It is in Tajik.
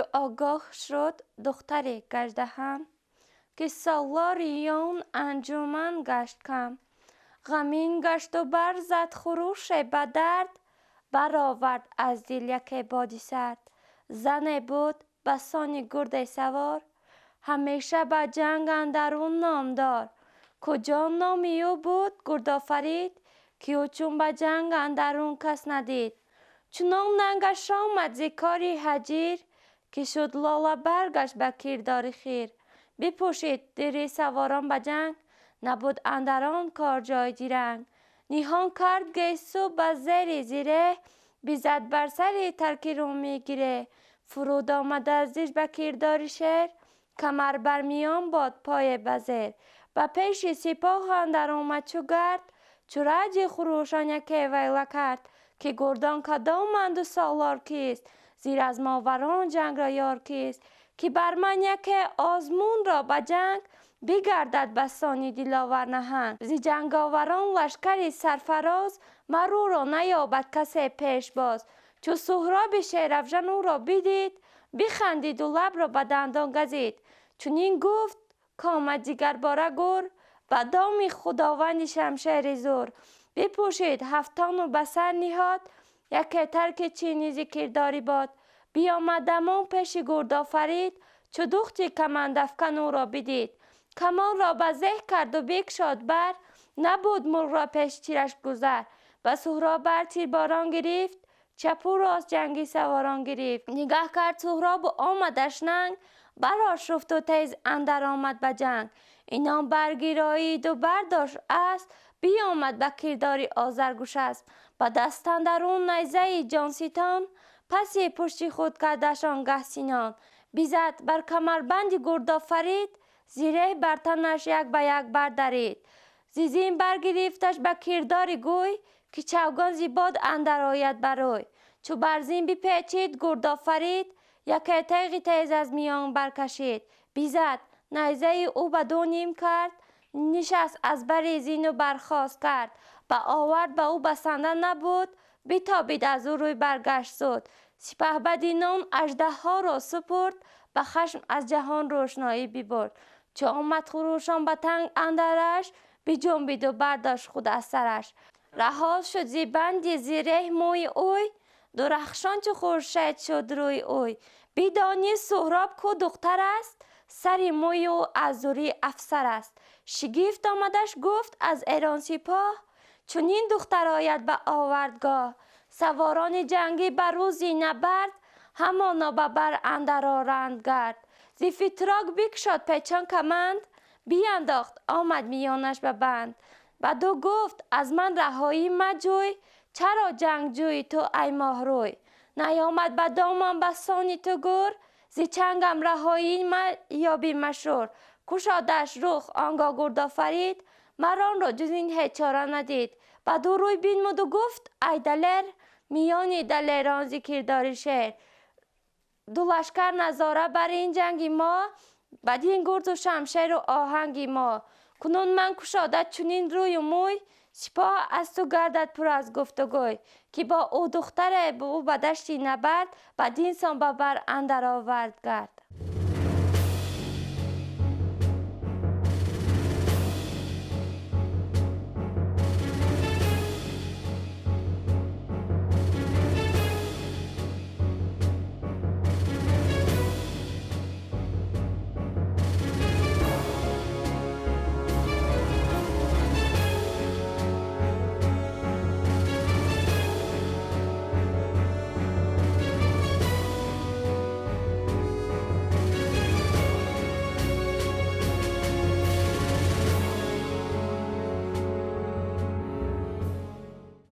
Чу огоҳ шуд духтари гаждаҳам, ки солори ён анҷуман гашт кам. Ғамин гашту барзад хуруше ба дард, баровард аз дил яке боди сард. Зане буд ба сони гурде савор, ҳамеша ба ҷанг андарун номдор. Куҷо номи ӯ буд Гурдофарид, ки ӯ чун ба ҷанг андарун кас надид. Чунон нангаш омад зи кори ҳаҷир, ки шуд лола баргаш ба кирдори хир. Бипӯшид дири саворон ба ҷанг, набуд андарон кор ҷой диранг. Ниҳон кард гесу ба зери зиреҳ, бизад бар сари тарки румӣ гиреҳ. Фуруд омад аз диж ба кирдори шер, камар бар миён бод пое ба зер. Ба пеши сипоҳ андар омад чу гард, чу раъҷи хурӯшон яке вайла кард, ки гурдон кадоманду солор кист, зир аз моварон ҷангро ёр кист, ки бар ман яке озмунро ба ҷанг бигардад ба сони диловар наҳанг. Зи ҷанговарон лашкари сарфароз, мар ӯро наёбад касе пешбоз. Чу Суҳроби шерафжан ӯро бидид, бихандиду лабро ба дандон газид. Чунин гуфт комад ҷигарбора гур, ба доми худованди шамшери зур. Бипӯшид ҳафтону ба сар ниҳод, яке тарки чини зи кирдори бод. Биомад дамон пеши Гурдофарид, чу духти камандафкан ӯро бидид. Камонро ба зеҳ карду бикшод бар, набуд мурғро пеш тираш гузар. Ба Суҳроб бар тирборон гирифт, чапу рост ҷангӣ саворон гирифт. Нигаҳ кард Суҳробу омадаш нанг, барошуфту тез андар омад ба ҷанг. Инон баргироиду бардошт асп, биомад ба кирдори Озаргӯшасп. Ба даст андарун найзаи ҷонситон, паси пушти худ кардаш он гаҳ синон. Бизад бар камарбанди Гурдофарид, зиреҳ бар танаш як ба як бардарид. Зи зин баргирифташ ба кирдори гӯй, ки чавгон зи бод андар ояд барӯй. Чу бар зин бипечид Гурдофарид, яке теғи тез аз миён баркашид. Бизад, найзаи ӯ ба ду ним кард, нишаст аз бари зину бархост кард. Ба овард ба ӯ басанда набуд, битобид аз ӯ рӯй баргашт зуд. Сипаҳбади нон аждаҳҳоро супурд, ба хашм аз ҷаҳон рӯшноӣ бибурд. Чу омад хурӯшон ба танг андараш, биҷунбиду бардошт худ аз сараш. Раҳо шуд зи банди зиреҳ мӯи ӯй, дурахшон чу хуршед шуд рӯи ӯй. Бидонист Суҳроб ку духтар аст, сари мӯи ӯ аз зурӣ афсар аст. Шигифт омадаш гуфт аз Эрон сипоҳ, чунин духтар ояд ба овардгоҳ. Саворони ҷангӣ ба рӯзи набард, ҳамоно ба бар андар оранд гард. Зи фитрок бикшод печон каманд, биандохт омад миёнаш ба банд. Баду гуфт аз ман раҳоӣ маҷӯй, чаро ҷангҷӯӣ ту ай моҳрӯй? Наёмад ба домам ба сони ту гур, зи чангам раҳоӣ маёбӣ машур. Кушодаш рух он гоҳ Гурдофарид, мар онро ҷуз ин ҳеҷ чора надид. Баду рӯй бинмуду гуфт ай далер, миёни далерон зи кирдори шер. Ду лашкар назора бар ин ҷанги мо, бадин гурзу шамшеру оҳанги мо. Кунун ман кушода чунин рӯю мӯй, сипоҳ аз ту гардад пур аз гуфтугӯй, ки бо ӯ духтаре ӯ ба дашти набард, бадин сон ба бар андар овард гард.